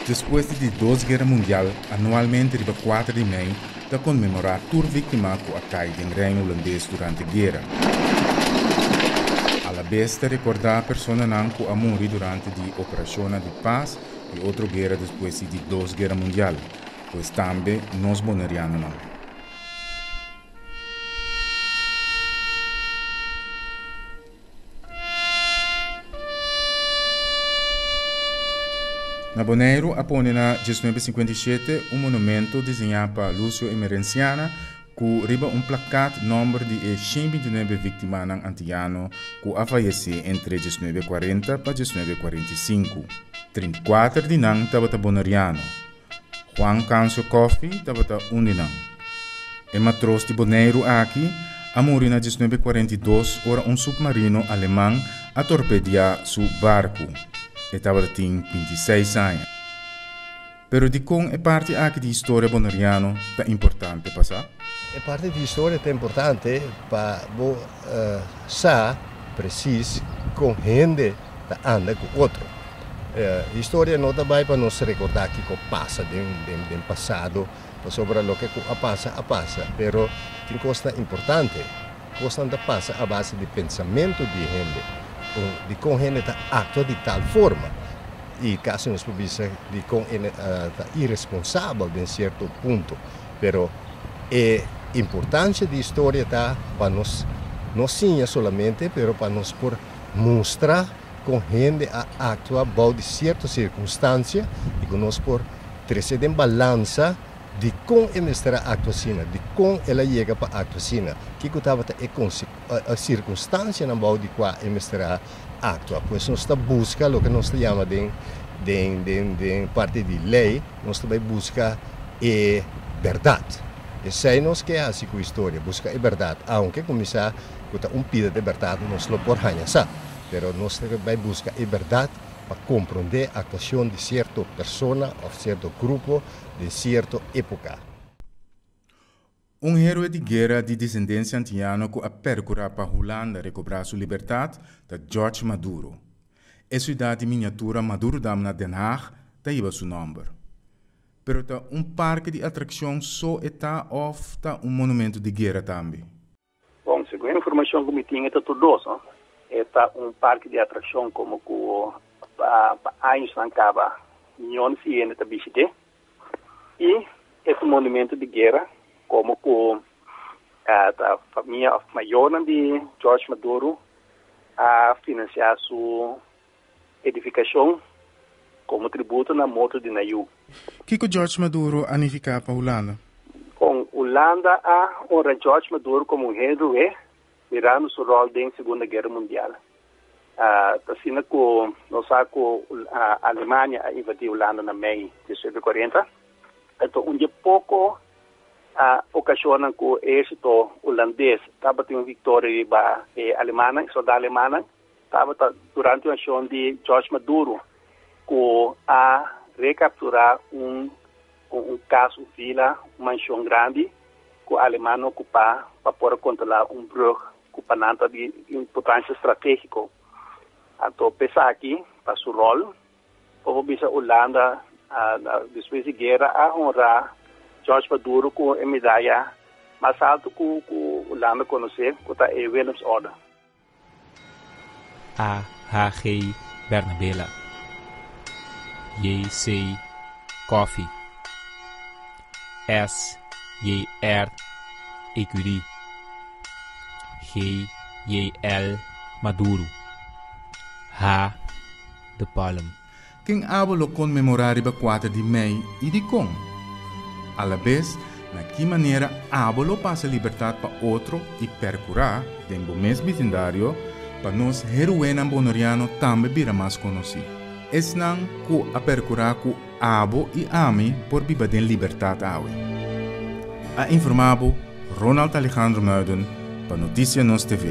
Despues di di Dos Guera Mundial, anualmente riba kuater di mei ta konmemorá tur víktima ku a kai den Reino Hulandes durante guera. Alabes ta rekordá personanan ku a muri durante di operashonnan di pas i otro guera despues di di Dos Guera Mundial, pues tambe nos bonerianonan. Na Boneiru a pone na 1957 un monumento diseñá pa Lucio Emerenciana ku riba un plakat nòmber di e 129 víktimanan antiyano ku a fayesé entre 1940 pa 1945. 34 di nan tabata boneriano. Juan Cancio Coffie tabata un di nan. E matros di Boneiru aki a muri na 1942 ora un supmarino aleman a torpediá su barku. E tabata tin 26 aña. Pero dikon e parti aki di historia boneriano ta importante pa sa? E parti di historia ta importante pa bo sa presis kon hende ta anda ku otro. Historia no ta bai pa nos rekordá kiko pasa den pasado, pasobra loke ku a pasa a pasa, pero tin kosnan importante, kosnan ta pasa a base di pensamentu di hende, dikon hende ta aktua di tal forma, i kasi nos por bisa dikon hende ta iresponsabel den sierto punto, pero e importansia di historia ta pa nos no siña solamente, pero pa nos por mustra kon hende a aktua bou di sierto sirkunstansia i ku nos por trese den balansa dikon e mester a aktua asina, dikon el a yega pa aktua asina, kiko tabata e sirkunstansianan bou di kua e mester a aktua. Pues nos ta buska loke nos ta yama den den parti di lei, nos ta bai buska e bèrdat. Esei nos ke hasi ku historia, buska e bèrdat, aunke kuminsá ku ta un pida di bèrdat nos lo por haña sa, pero nos ta bai buska e bèrdat pa komprondé aktuashon di sierto persona òf sierto grupo den sierto époka. Un héroe di guera di desendensia antiano ku a perkurá pa Hulanda rekobrá su libertat ta George Maduro. E siudat di miniatura Madurodam na Den Haag ta hiba su nòmber. Pero ta un parke di atrakshon so e ta òf ta un monumento di guera tambe? Bon, segun e informacion cu mi tin e ta tur dos, no. E ta un parke di atraccion como cu pa añosnan caba miyones di hende ta bishit'é. Y e ta un monumento di guera como cu ta famia of mayornan di George Maduro a financia su edificacion como tributo na morto di nan yu. Kiko George Maduro a nifiká pa Hulanda? Kon Hulanda a honra George Maduro komo un héroe mirando su ròl den Segunda Guera Mundial? Ta asina ku nos sa ku Alemania a invadí Hulanda na mei 1940. Anto un di e poko okashonnan ku ehérsito hulandes tabatin un viktoria riba e alemannan, e sòldá alemannan, Tabata durante un accion di George Maduro cu a recaptura un un cas, un villa, un mansion grandi cu Aleman a ocupa pa por a controla un brug cu pa nan ta di importancia strategico. Anto p'esaki, pa su rol, por por bisa Hulanda despues di guera a honra George Maduro cu e medaya mas alto cu Hulanda conoce cu ta e Willemsorde. A H G Bernabela J C Coffie S J R Ecury G J L Maduro H De Palm. Ken abo lo konmemorá riba kuater di mei i dikon? Alabes, na ki manera abo lo pasa libertat pa otro i perkurá, den bo mes bisindario, pa nos heruenan boneriano tambe bira mas konosí? Esnan ku a perkurá ku abo i ami por biba den libertat awe. A informá bo Ronald Alejandro Muiden pa Noticia Nos TV.